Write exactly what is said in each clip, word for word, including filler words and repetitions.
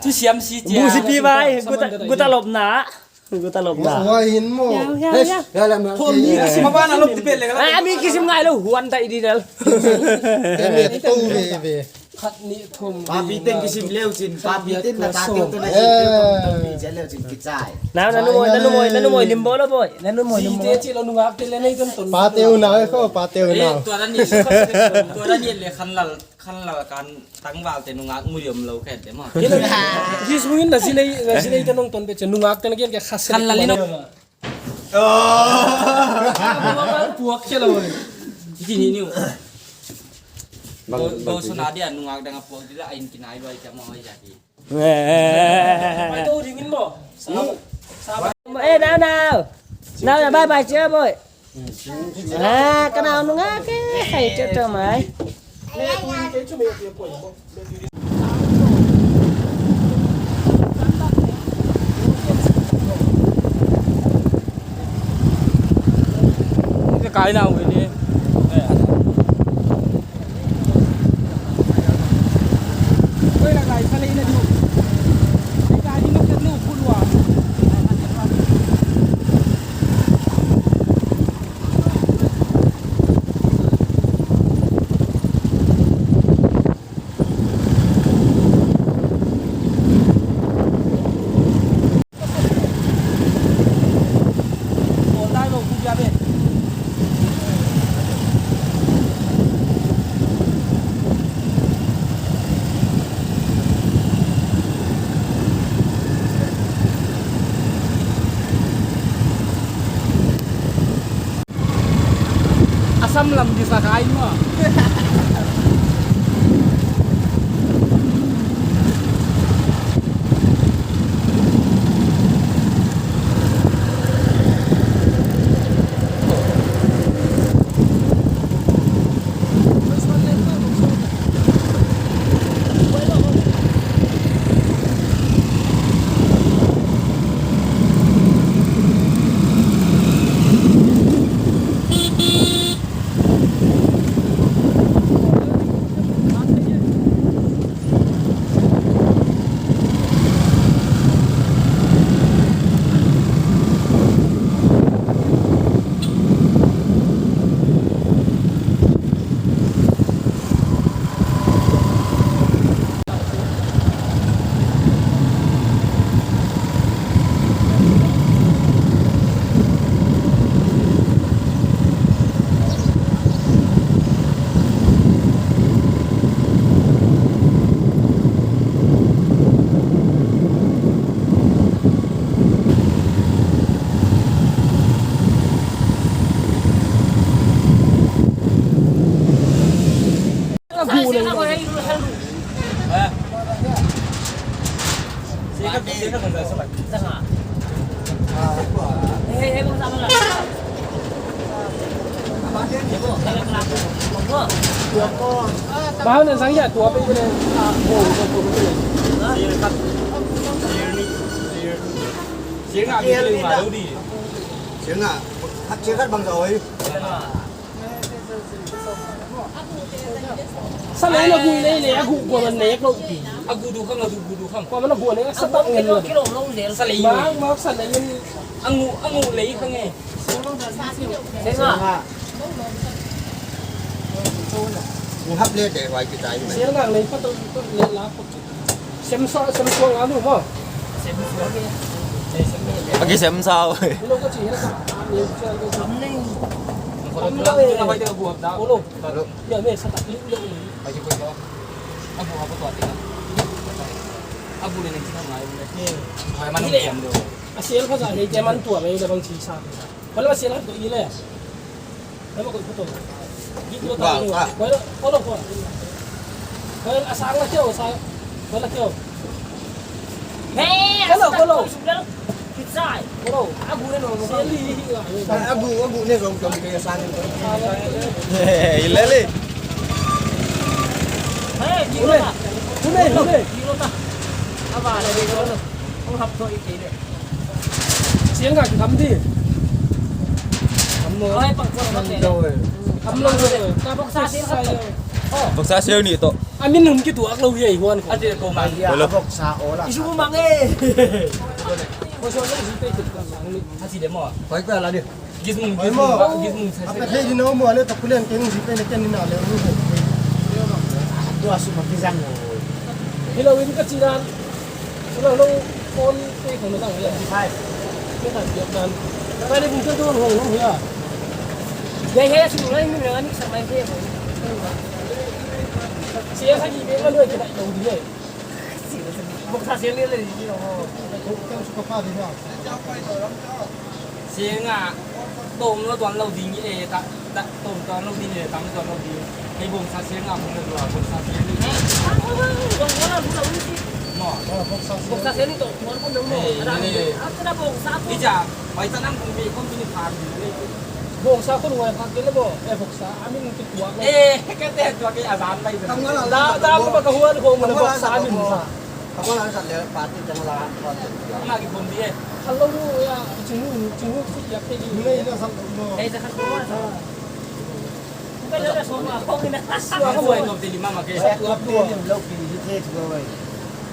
Tu siam si chia. Musipi bai, guta, guta lopna. Guta lopna. Wah, hin mo. Yau, yau, yau. Thom ni ka sim. Mabana lop ti pe le ka la. Ah, mi kisim ngai lou, huan tai di dal. Khat ni thom. Papi teng kisim leu chin, papi teng na ta teu tu na sim leu chin kichai. Na, na nu moi, na nu moi, na nu moi, lim bol lou boi. Na nu moi, lim bol. Chi te chi lou nungak te le nei ton ton. Pa teu na ko, pa teu na. Tua dan ni, tua dan ni le khan lal. Khan la kan tangval te nungak mu yom lou khe te mo. His mungin na sinei, na sinei te nong ton pe che nungak te na gen ke khas. Khan la lino. Puak, puak khe lou. Hiti ni niu. Bang, bang, bang, so na dia nungak dang puak dila ain kinai bai te mo ya ki. Bai to dingin mo. Sa, sa. Eh, nau, nau. Nau, nau, bye bye, chia boy. Ah, ka nau nungak ke, khai chot chot mai. Ka kai nau ni. Assam lam di sa kai mo. Bahan yang sangat tua pe ni. Sir nga, sir nga, sir nga bang sa oi. Sa lei na gui lei lei, a gu gua man nek lou pi. A gu du khang, a gu du khang. Kua man a gu nek, sa tak ngen lou. Sa lei. Mak, mak sa lei ngen. A ngu, a ngu lei khang e. Sir nga. Ngu hap le de wai ki tai. Sir nga lei pa to, to le la pa. Sem sa, sem sa nga lu mo. Sem sa. Sem sa. Agi sem sa oi. Lo ka chi na ka. Ni cha lo. Kam nei. Kam nei. Olo. Ya me sa tak lu lo. Abu, abu tu ati na. Abu le ni chi na ngai le. Hai man kiam do. A sel ka sa ni te man tua me da bang chi sa. Kalau sel tu ile. Nama kau ikut tu? Ikut tu. Wah, wah. Kau, kau, kau. Kau asal lah kau, asal. Kau lah kau. Hei, kau, kau. Kau. Abu, abu ni kau kau kaya sana. Hei, ilele. Hei, gila. Hune, hune. Gila ta. Apa ada di kau? Kau hap tu ikut. Siang ka ki kham di. Kham lo. Oi, pang pang pang. Kham lo. Ka bok sa sa yo. Voksa sel nih toh. A min hum kituak lou hi a i huan ko. A ti ko mang. Hello. Voksa ola. I su mang e. Ko so lo si pe tu ka sang ni. A ti de mo. Koi ko la de. Gis mung, gis mung, gis mung. A pe thei di no mo le to kulen keng si pe le ken ni na le. Tu a su ma ki zang mo. Hello, in ka ti dan. Sula lo phone pe ko na tang ya. Hai. Pe ta ya dan. Ka ni bung tu hong hong ya. Ya ya su lo ni na ni sa mai pe. Sia sa ni pe ma lo ke ta lo di. Bok sa sia ni le ni lo. Ko kan su ka pa di ya. Sia nga. Tom lo tuan lo ding e, ta, ta, tom tuan lo ding e, tam tuan lo ding. Hei bong sa sia nga bong lo tuan, bong sa sia ni. Mo. Bong sa sia ni to, tuan ko mo. Hei, ni le. Ija, pai ta nang bong mi ko ni pha ni le. Bong sa ko ngai pha ke le mo. Eh, bong sa, a min ki tuak lo. Eh, ke te tuak ke azan lai. Da, da ko ka huan ko mo bong sa a min sa. Kamu lang sa le party jang la. Lagi bom dia. Kalau lu ya, chingu, chingu tu ya pe di. Mulai ina sa lu. Eh, sa kan semua sa. Bukan ada semua, kau kena. Aku buat top lima makai. Top lima lo pi di tu tu.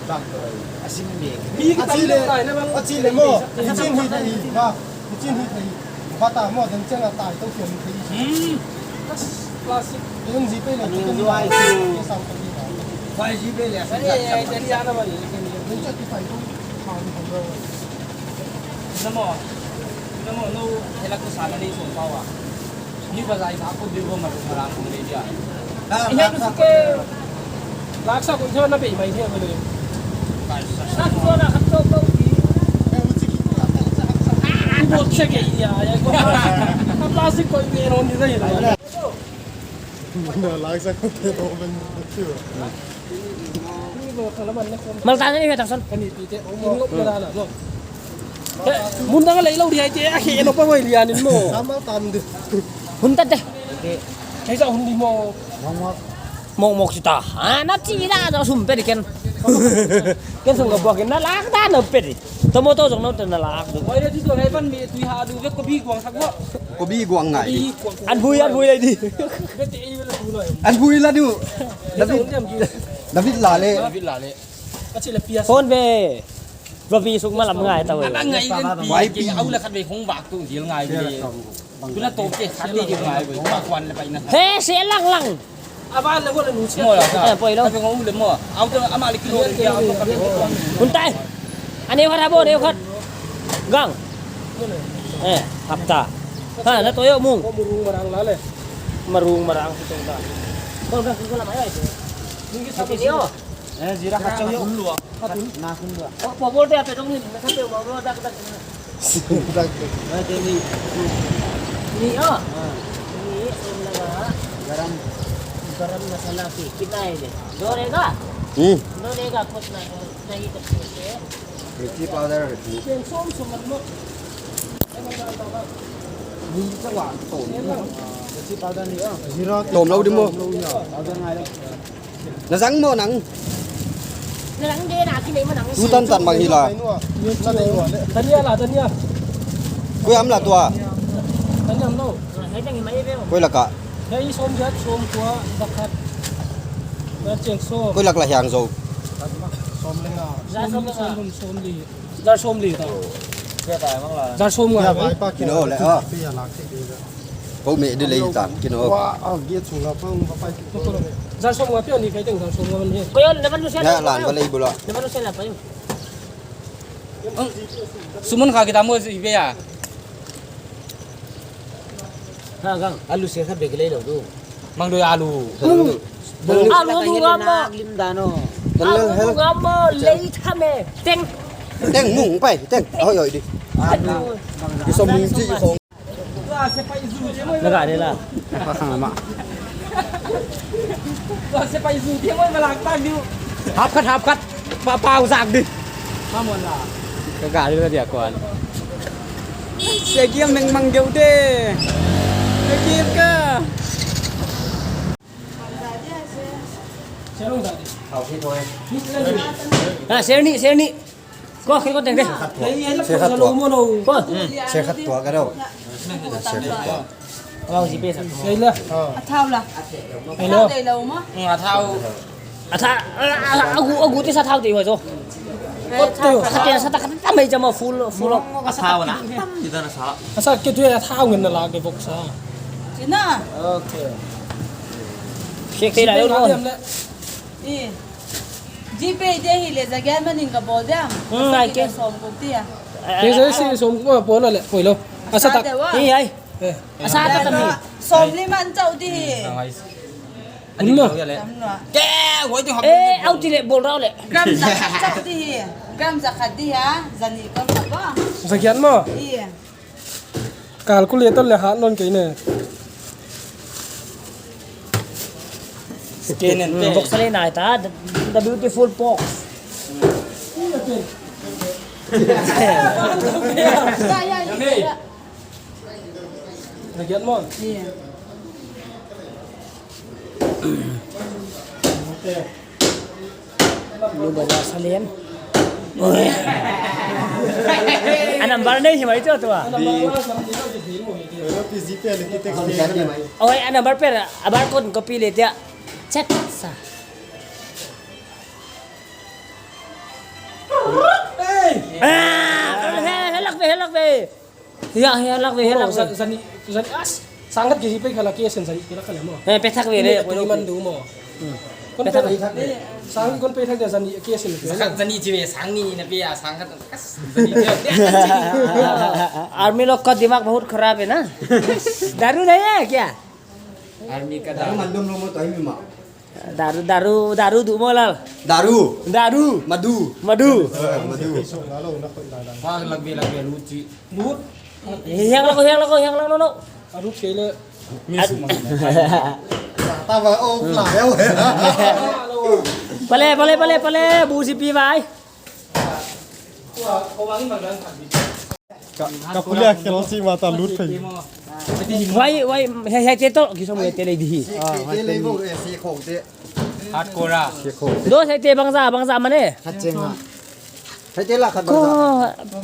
Bang tu. Asin dia. Acile, acile mo. Acin hit ni. Ba. Kucin hi thei. Bata mo dan chang a tai to kiam thei. Hmm. Plastic. Yung zipei le. Ani chicken zuai tu. Sang thei. Zuai zipei le. Ani ai jadi ana mani. Yung chat ki tai to. Kau ni kau. Namo. Namo no helak tu sana ni song pawa. Ni bazai sa ko di ko mar marang ko ni dia. Ini tu suke. Laksa ko itu na pe mai dia ko ni. Sa ko na khat to ko di. Bot se ke iya ya ko. Plastic ko ini no ni dai la. Na laksa ko te to ben tu. Malta ni he taksan. Kani ti te o mo. Mun dang lei lo dia te a he no pa mo lianin mo. Sama tam de. Hun ta de. Kei sa hun di mo. Mok mok sita. Ah, na ti da na sum pe di ken. Ken sum ka buak na lak da na pe di. Tomato jong na te na lak du. Oi, di tu ngai pan mi tu ha du ve ko bi guang sak mo. Ko bi guang ngai di. An bui, an bui lai di. An bui la du. David. David la le. David la le. Phone ve. Lo pi suk ma lam ngai ta ve. An ngai den pi. Au la khat ve khong bak tu zil ngai ve. Tuna to ke khat ni ngai ve. Ba kwan le pai na. He, se lang lang. Aban le ko le nu se. Mo la. Eh, poi lo. Ka ngom le mo. Au to ama le kilo le ya to ka ko. Hun tai. Ani khat abo, ani khat. Gang. Eh, hapta. Ha, na to yo mung. Ko murung marang la le. Marung marang tu ta. Ko ka ko la mai ai. Ni ki sa ni yo. Eh, zira kacau yo. Na kun dua. Oh, pobol te ape dong ni, na kape pobol dak dak. Dak dak. Eh, jadi. Ni oh. Ni, ini lagi. Garam. Garam masala ki, kitna hai ye? Do रहेगा? Hmm. Do रहेगा, कुछ नहीं, नहीं तो ठीक है. Mithi powder, mithi. Ni sa wa to. Mithi powder ni oh. Zira. Tom lo di mo. Powder ngai lo. Na zang mo nang. Na zang de na ki nei mo nang. Tu tan tan bang hi la. Tania la, tania. Koi am la tua. Tania am lo. Koi la ka. Hei som jat, som tua, bakhat. Na cheng som. Koi lak la hiang zo. Som le nga. Za som le nga. Som, som li. Zar som li ta. Zar som nga. Kino le ah. Ko me de le tan kino. Wa, ah, ge chung la pa, pa. Zar som nga pia ni kai teng zar som nga man he. Ko yo, leban lu sen. Ya, lan ba le bula. Leban lu sen la pa yo. Sumon kha kita mo si be ya. Ha, gang. Alu se kha bek le lo tu. Mang doi alu. Alu tu ngam mo. Lim dano. Alu tu ngam mo. Lei tham e. Teng. Teng mung pai. Teng. Oi, oi di. Alu. Di som mung ji khong. Na ga de la. Pa khang ma. Hap khat, hap khat. Pa, pau zak di. Ka ga di la dia kuan. Segiam meng mang geu de. Segiam ka. Ah, serni, serni. Ko, kiri ko teng de. Sekhat tua. Ko. Sekhat tua ka dau. Sekhat tua. Amau GPay sa. Sei la. A thau la. Hello. Thau dei lou maw. Hmm, a thau. A thau, a, a, a, a gu, a gu ti sa thau dei huai zaw. Eh, thau. Sa te sa ta ka ta mai jama full, full. A thau na. Tam di ta na sa. A sa ke tu a thau ngen na la ke bok sa. Cina. Okay. Check te la lo. Eh. GPay te hi le za gen manin ka bol diam. Hmm, ai ke. Som kuk ti a. Te sa si som kuk ma pon le. Poi lo. A sa ta. Sa de wa. Ni ai. Eh. A sa ta tam hi. Som li man chau di hi. Hun ma. Tam nua. Ke, huai ti hop. Eh, au ti le bol rau le. Gram za khat chau di hi. Gram za khat di ha. Za ni ka khat ba. Za gen maw. Iya. Calculator le hat non kei ne. Scan and pay. Box le nai ta, the, the beautiful box. Ya, ya, ya, ya. Lagi mo? Iya. Lu bawa salian. A number nei himai tu tua. Oi, a number per, a barcode copy le tia. Check sa. Ah, helak be, helak be. Hiai, hiai lak ve, hiai lak ve. Zani, zani as. Sangkhat ke GPay kha la ke sen zani ke la kha le maw. Eh, pe thak ve le. Tuni man du maw. Hmm. Kon pe thak ve. Sang kon pe thak dia zani ke sen. Sangkhat zani chi ve, sang ni na pe a, sangkhat. Zani chi ve. Army लोग का दिमाग बहुत खराब है ना। दारू नहीं है क्या? आर्मी का दारू। दारू मालूम लो मत आई मी माँ। दारू, दारू, दारू दु मोलाल। दारू। दारू। मधु। मधु। ए, मधु। Wah, lagi, lagi lucu. Lut. Hiang lako, hiang lako, hiang lako, no, no. Aduh, kele. Taba, oh, lah, ya. Pale, pale, pale, pale, busi pi bai. Ka, ka pulia khel si mata lut phei. Wai, wai, hiai, hiai te toh, ki som hiai te lei di hi. Ah, hiai te lei bo, eh, si khong te. Hardcore a. Si khong te. Do hiai te bangza, bangza mane. Khat cheng a. Hiai te la khat bangza. Ko,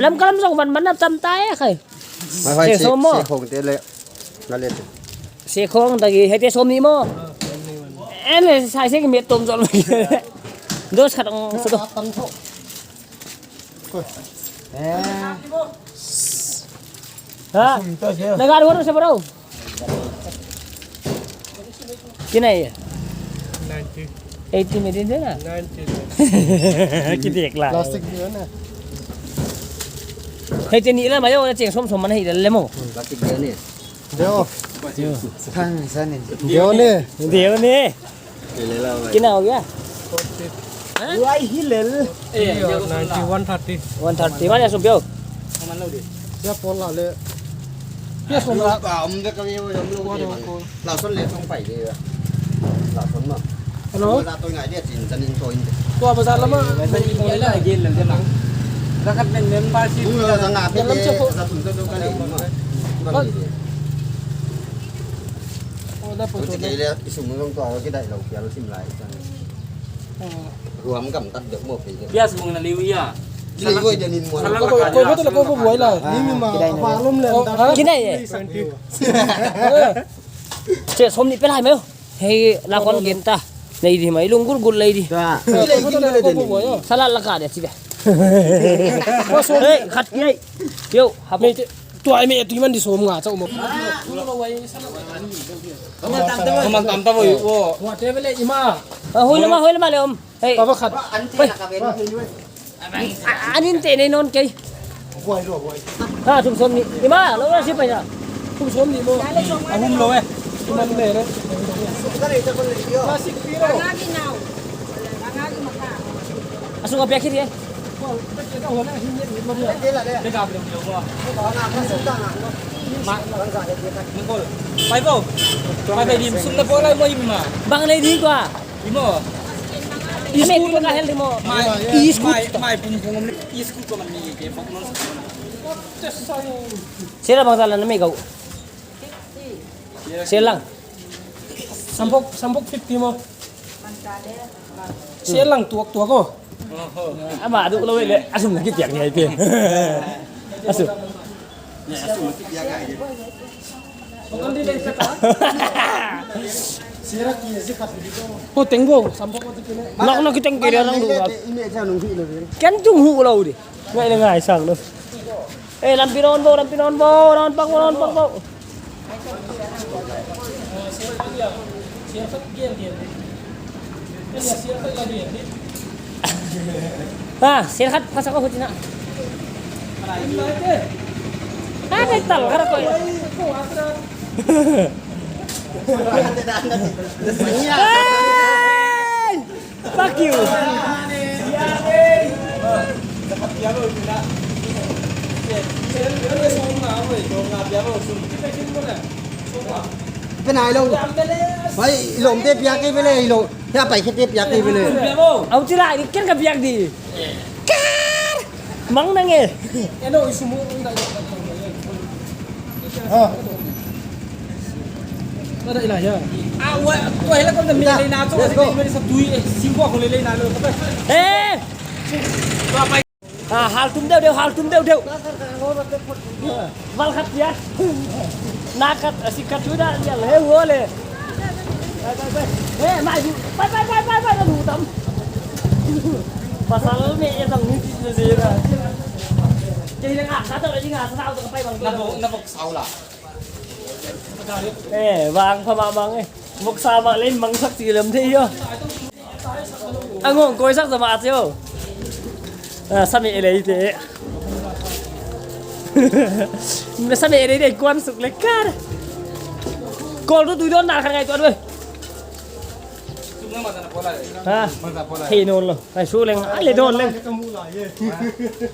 lam kalam zong ban ban nap tam tai khai. Wai, wai, si, si khong te le. Nga le. Si khong ta ki, hiai te som ni mo. En le, sai se ki met tom zol. Dos khat ong, so do. Ha? Naga dua tu siapa tahu? Kina ya? Ninety. Eighty made in China. Ninety. Kita ikhlas. Plastik dia ni. Hei, teni lah, mayo, na cheng som som mana hi le mo. Plastik dia ni. Deo. Thang sa ni. Deo ni. Deo ni. Kina ho gaya? Wai hi lel. Ninety, one thirty. One thirty, mana sum pio? Ya pola le. Ya pola. Ka om de ka ye om lo de. Lau son le song pai de. Lau son ma. Hello. Lau to ngai de chin chan in to in. Tua bazar lama. Ila gel le lang. Rakat men membership. Ula zanga pe de. Za tun to ka le ma. Tua kei le isum nong tua kidai lo pial sim lai. Ruam gam tat deuh maw kei. Pias mong na liu ia. Ki lei voi dia nin muan. Ko ko ko ko buai la. Ni mi ma apa lom le. Kina ye. Che som ni pelai meo. Hei la kon gen ta. Nei di mai lung gul gul lei di. Ki lei ki lei dia ni. Sala la ka dia chi dia. Hei khat ki. Yo, hap. Tua ai me tu man di som nga chau mo. Kaman tam ta bo yo. Wa te bele ima. Hoi le ma, hoi le ma le om. Hei. Papa khat. Hei. Anin te nei non kei. Ha, thum som ni. Ima, lo la si pa ya. Thum som ni mo. Ahum lo eh. Tuman le re. Plastic piro. Asung apiak kiri eh. Pai bo. Pai pai dim sum na bo lai mo ima. Bang lei di kwa. Imo. School ka hel di mo. Mai, mai, mai pung pung ni school ko man ni ke pung non. Sela bang sala na me kau. Selang. Sampok, sampok fifty mo. Selang tuak tuak ko. Ama aduk lo le asum na kipiak ni ai pe. Asum. Asum na kipiak ai. Ko teng bo. Nak nak kiteng kiri orang dua. Ken tung hu lau di. Ngai le ngai sang no. Eh, lampi non bo, lampi non bo, non pak bo, non pak bo. Ah, sir khat pasal ko hutina. Ah, dai tal kara ko. Hey! Fuck you. Pen ai lo. Bai, i lawmte piak kei vele, i lawm. Ya pai khete piak kei vele. Au tila, ni ken ka piak di. Kar! Mang nang e. Eh! Ah, hal tum deuh deuh, hal tum deuh deuh. Val khat ya. Na khat, a si khat tu da ya, he wo le. Bai, bai, bai. Eh, mai, bai, bai, bai, bai, bai, lu tam. Pasal me e tang ni ti ni na. Jadi na ka ta ni nga sa ta ka pai bang. Na bo, na bo sau la. Eh, bang pha ma bang e. Mok sa ma len mang sak ti lem te yo. Angong koi sak sama atio. Ah, sami elei te. Sami elei te kuan suk le kar. Kol tu tu don na khan ngai tu an. Ha? Hei non lo. Kai su leng, ale don leng.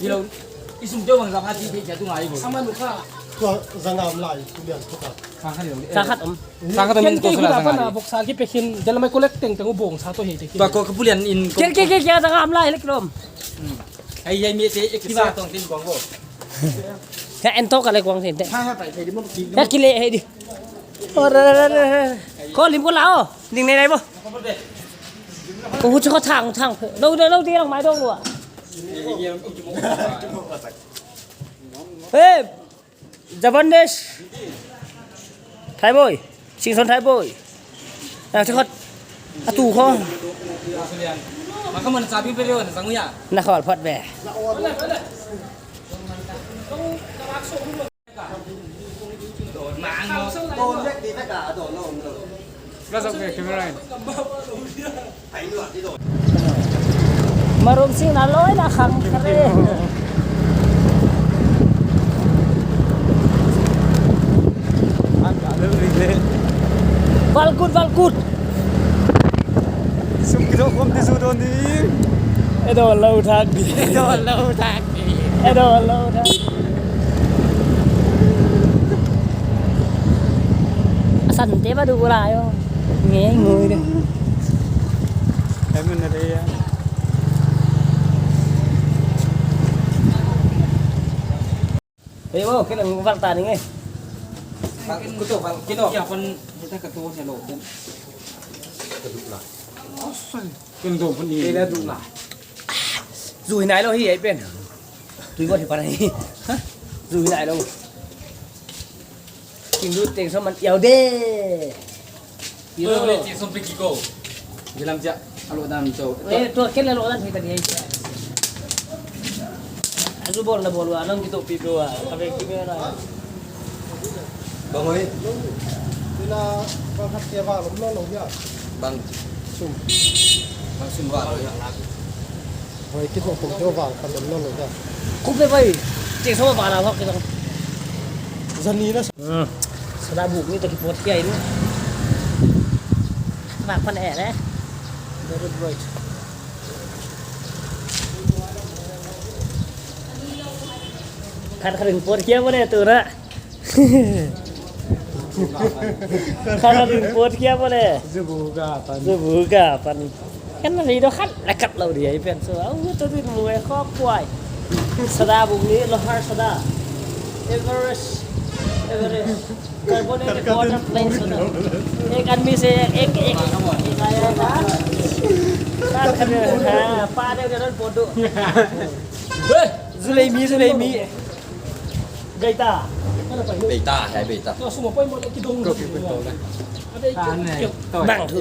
Ilo, isum teu bang zap hati pe jatu ngai bo. Sama nu kha. Tua zangam lai, kulian tuka. Sa khat om. Sa khat om. Ken ko kei sula huda zangam. Pana boksa ki pekin, jala mai kolek teng teng u bong sa to he te ki. Tua ko kapulian in ko. Ken ke ke ke zangam lai lek lom. Ai ai mi te ektiva tong tin kong bo. Ya ento ka le kong tin te. Ha ha pai he di mo ki. Ya kile he di. Ora ra ra ra. Ko lim ko lao. Ding nei nei bo. Ko hu chu ko thang thang. Lo lo lo ti long mai dong lua. Hey, Javandes. Thai boy. Singson Thai boy. Na chu khot. A tu kho. Maka man sabi pe yo na sanguya. Na khol phot be. Marum sing na loi na khang kare. Valkut, valkut. Sum kidou khawm di zu dawn di. E dawn lou thak di. E dawn lou thak di. E dawn lou thak. A san te ba du la yo. Nge ngui de. Em na de ya. Ei, wow, kena ngal ta ni nge. Kuto bal kino. Kia pan kita ketua selo. Ketua lah. Kendo pun ni. Kena tu lah. Zui nai lou hi ai pen. Tui buat hi pan ai. Zui nai lou. King du teng so man yau de. Ilo le ti som pe ki ko. Dilam ja. Alo dan to. Eh, tu ken alo dan hita di. Azu bol na bol wa nang kito pi bro wa. Abe ki me na. Bang oi. Ina bang khat ke wa lo lo ya. Bang sum. Bang sum wa lo ya. Hoi, kit mo pung teo vang kan lom lom da. Kup le bai. Cheng sama bana hok kitang. Zani na. Hmm. Sada buk ni taki pot kia ini. Nak pan eh le. Very bright. Khat khat pot kia mana tu na. Khat khat pot kia mana. Zubu ka pan. Zubu ka pan. Kan na lido khat la kat lau dia ipen so. Au tu tu mu e khok kuai. Sada bung ni Lohar sada. Everest. Everest. Carbonated water plane sada. Ek aadmi se ek ek. Khat khat ha pa de de podo. Hei, Zulemi, Zulemi. Gaita. Beita, hai beita. Bang thu.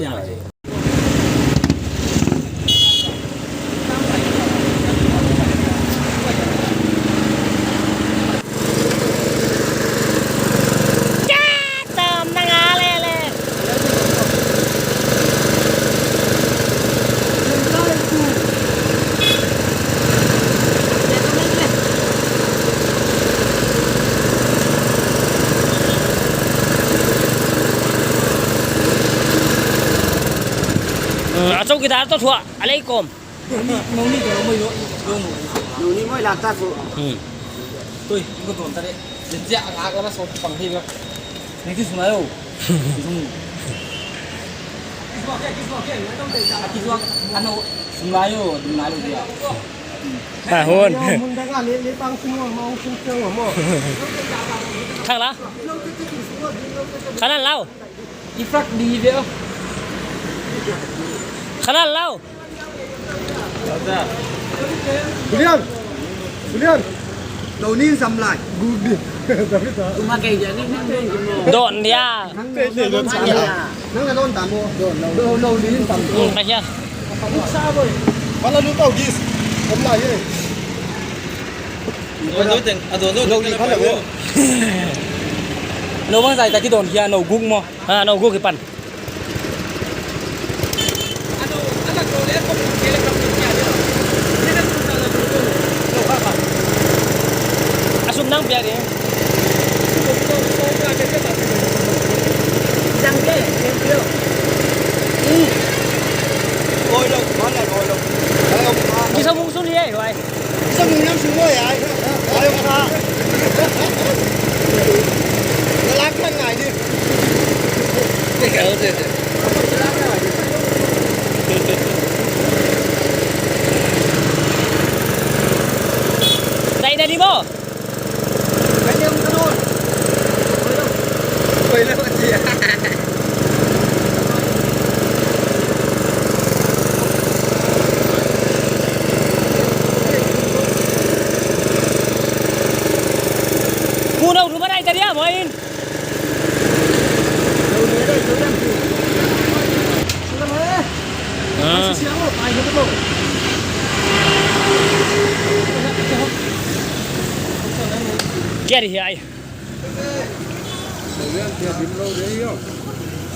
A chowkidar toh thuah a lei kawm. Nung ni moi lak ta thu. Hmm. Tui, ko ton ta de. Dia a lak la so pang hi ba. Ni ti sung lai o. Sung lai o, sung lai o dia. Ah, hon. Thang la. Kanan lau. Ifak di dia. Kanan lau. Julian! Julian! Lo nin sam lai. Good di. Don dia. Nang na don ta mo. Don, lo, lo nin sam. Hmm, kasian. Pala lu tau gis. Sam lai ye. Lo ni pala mo. Lo bang zai ta ki don dia, no guk mo. Ah, no guk ki pan. A sum nang pia di. Kisa mung sun ye, huai. Sa mung nam sung mo ya. Ayo ka. Lalak kan ngai di. Dai na di mo. Mu nau du ma dai ta dia mo in. Ah. Kia di hiai.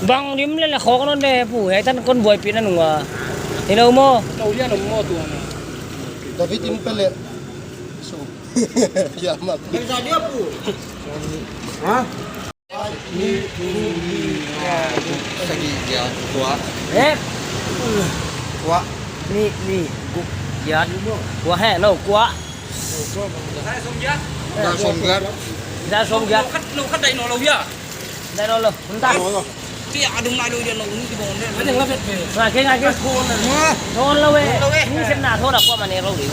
Bang dim le la khok non de pu, hiai tan kon buaipih na nung a. Ina mo. David in pele. So. Ya ma. Ha? Ni, ni, ni, nga, guk, sagih, giat, kua. Eh? Kua. Ni, ni, guk, giat, kua he, no, kua. Za sawm giat. Za sawm giat. Lo khat, lo khat dai no lo ya. Dai no lo. Hun ta. Ki adung nai lo ya lo ni ki bon de. Ngai ke, ngai ke. Thon lo we. Ni sem na thon a kua ma ne lo di.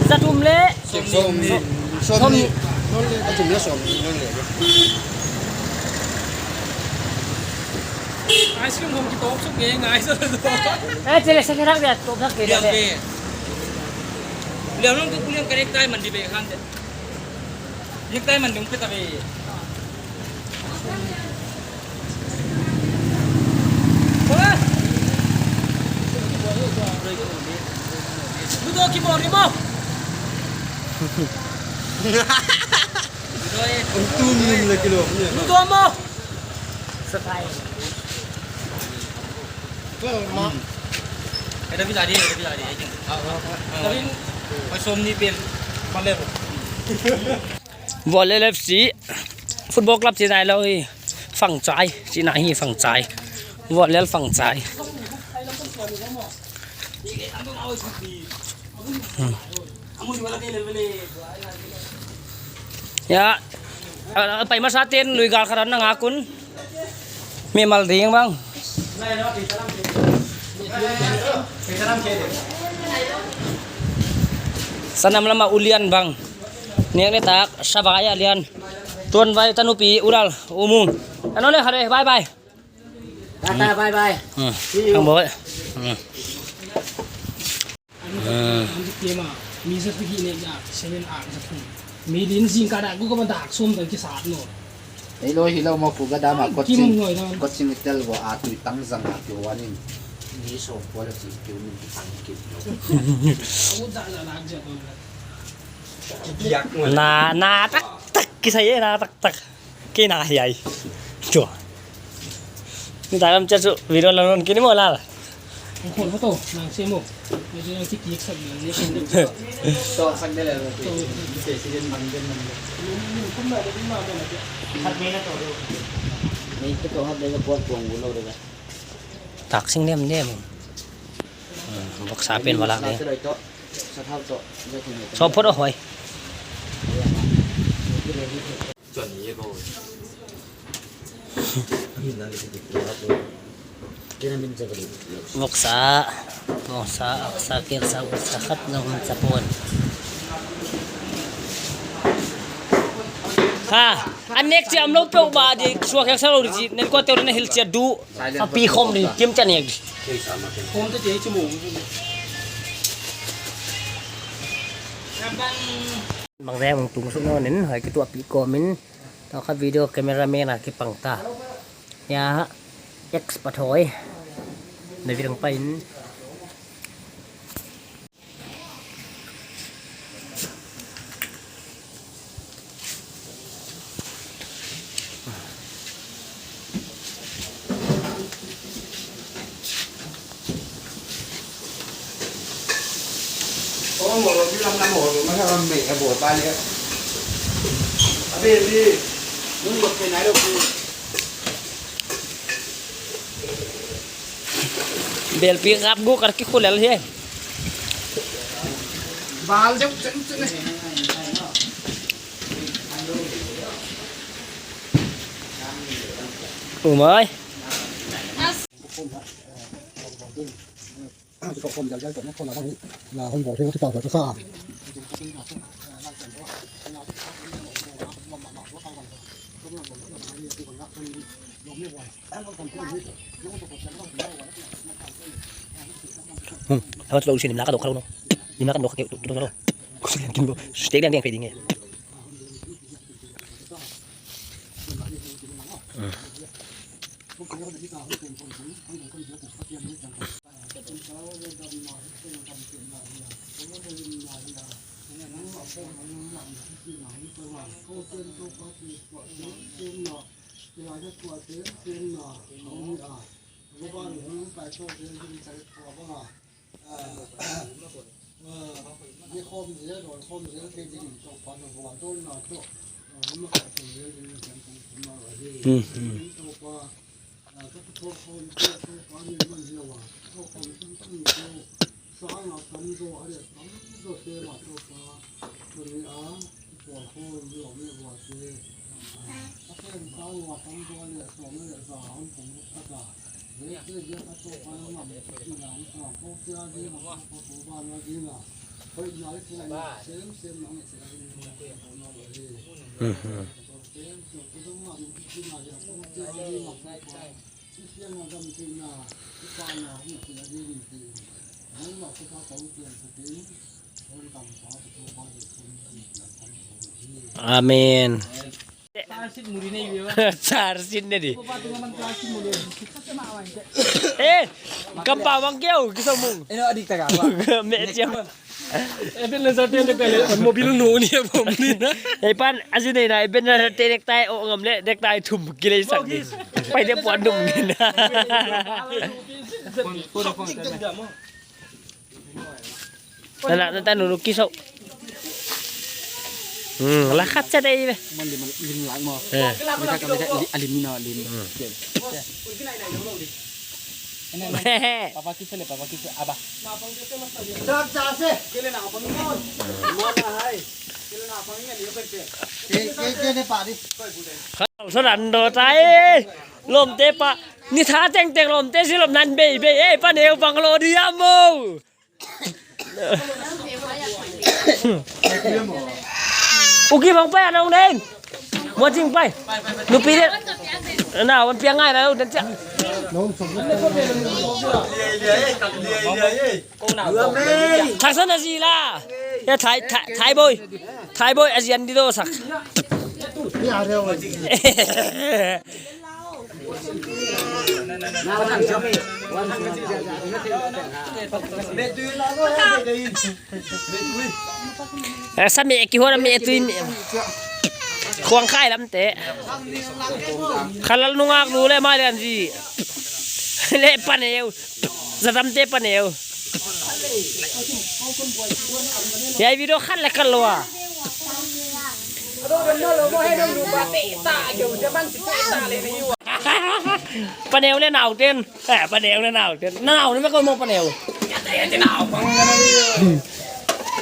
Za thum le. Sawmnih. Sawmnih. Sawmnih. A thum le sawmnih, non le. Ice cream hong ki top suk nge ngai sa tu. Eh, chele sa kerak dia, top sak ke dia. Liang ke. Liang nong tu kuliang kerek tai man di be khan de. Nik tai man dong pe ta be. Ludo keyboard ni mo. Ludo mo. Ada bisa di, ada bisa di. Tapi, mai som ni pen. Paler. Volel F C Football Club chi nai lou hi, Fangchai chi nai hi, Fangchai. Volel Fangchai. Hmm. Ya, a, a, pai masa ten lui gal kharan na ngak un. Mi mal ding bang. Sanam lama ulian bang. Nek ne tak, sabaya lian. Tuan vai tanupi ural, umung. Ano ne khare, bye bye. Tata, bye bye. Hmm. See you. Ang boy. Hmm. Ah. An dik te ma, mi za thum hi ne ja, seven a za thum. Mi din zing ka da gu ka ban dak som dan ki sat no. Ei lo hi lo mo ku ga da ma. Kim coaching, ngoi dan. Coaching tel bo a tui tang zang a ki wanin. Mi so ko la si ki min ki tang ki lo. Amu da da da ja ko. Na, na tak tak kisai e, na tak tak. Kei na hiai. Chua. Ni ta lam cha chu video la non kini mo la. Khol photo nang se mo. Ni chu nang ki ki sak ni ni. To sak de le. To. President man de man de. Ni kum na de ma de na. Hat me na to. Ni to hat de ko ko lo de. Tak sing nem nem. Hmm, bok sa pen wala de. Sa thau to. Sa photo hoi. Voksa, voksa, voksa, kelsa, voksa khat na hun sa pon. Ha, an nek chiam lo pe ba di suak kelsa lo di nen ko te na hil chia du. A pi khom di, kim chan nek di. Khom te te chu mo. Bang ve mong tung suk no nen, hai ki tua pi ko min. Tau kha video cameraman a kipang ta. Ya, ex pathoi. Na virang pa in. Bel pi ngap gu kar ki khulel hi. Bal jauh ceng ceng. Umai. Hmm, awas lo usin limna ka dok kalo no. Limna ka dok kalo. Kusilan kin go. Stay lang lang fading eh. Hmm. Hmm, hmm. Mhm. Amen. Charsit ne di. Eh, kam pa bang keu, kisau mung. Eno adik taka. Me chiam. Ebenezer te nek tai le, mobil nu ni bom ni na. Ei pan, aji nei na, Ebenezer te nek tai, o ngam le, nek tai thum ki lei sak ni. Pai de puan dum ni na. Na, na, na, ta nu, nu ki sau. Hmm, la khat cha dei ve. Man lim, lim lak mo. Eh. Mita ka, mita, li-, alim ni na, lim. Hmm. Papa kisa le, papa kisa, aba. Sa dan do tai. Lom te pa. Ni tha teng teng lom te si lom nan bei bei. Eh, pa neu bang lo di amo. Uki bang pai anong deng. Mo jing pai. Nu pi de. Na, wan piang ngai na, dan cha. Thaksan a zi la. Ya, Thai, Thai, Thai boy. Thai boy a zi an di do sak. Eh, sa meh ki hua meh tui meh. Khuang khai lam te. Khalal nungak lu le mai lian zi. Le paneu. Zatam te paneu. Hiai video khat le kal lou a. Paneu le nau ten. Eh, paneu le nau ten. Nau ni me ko mo paneu.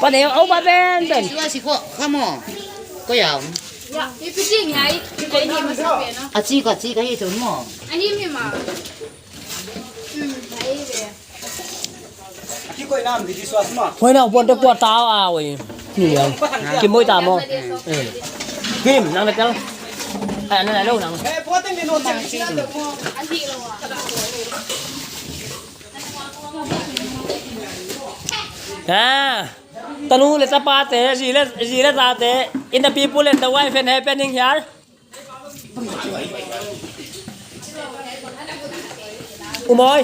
Paneu, au ba ben ben. Sua si ko, ka mo. Ko ya. Ya, ipi ting ya, i, i ni masa pe na. A chi ka, chi ka hi tu mo. Ani mi ma. Hmm, ai be. Huai na, puan te kua ta a, oi. Ni ya. Ki moi ta mo. Eh. Kim, nang na tel. Ai, nang na lo nang. Ah, tanu le tapa te, zi le, zi le ta te. In the people and the wife and happening here. U moi.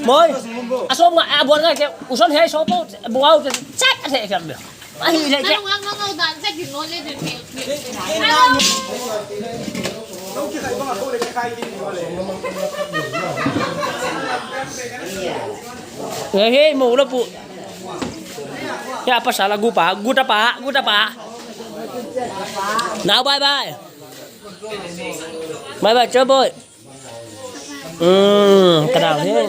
Moi. A som nga, a buan nga ke, u son hei so po, buau te, chat a te ke. A hi le ke. Hei, hei, mo lo pu. Ya, pasal a gu pa, gu ta pa, gu ta pa. Now, bye bye. Bye bye, Joe boy. Hmm, kenal, hei.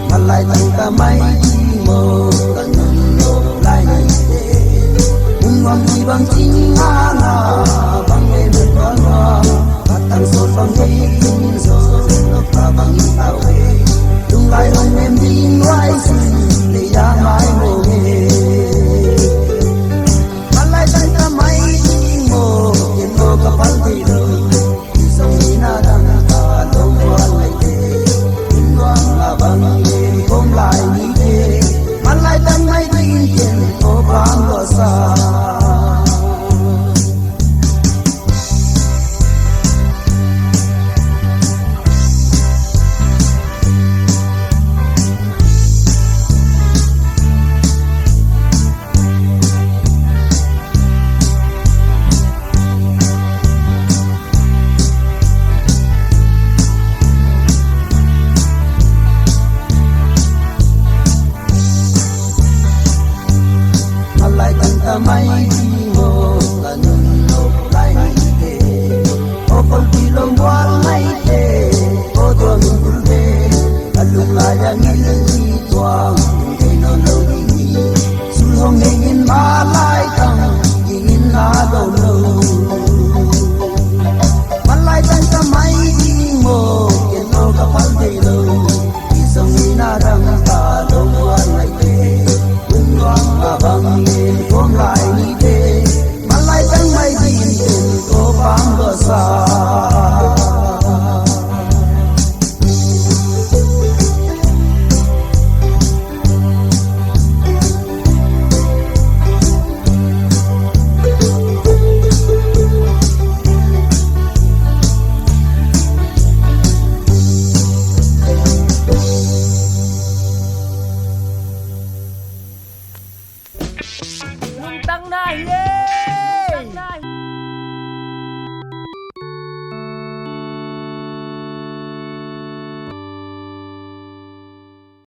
Malai tang ka mai di mo, ka nun lo lai ni te. Um am di bang ching a na, bang le nun bang a. Batang so bang le nun so, lo ka bang i tau e. Lung lai long mem ding lai sin, le ya mai mo e. Malai tang ka mai di mo, ken lo ka pal di lo. Malai tang ka mai di mo, ka nun lo lai ni te. O kol pi lo mual mai te, o do nun kul te. Ka lung lai a ngil ni tuang, te no lo ni ni. Sul hong heng in malai tang, ding in na lo lo. Malai tang ka mai di mo, ken lo ka pal di lo. I song in a dang ka lo mual mai te. Un luang a bang in kom lai ni te. Malai tang mai di in ten ko pam lo sa. Tang na hi.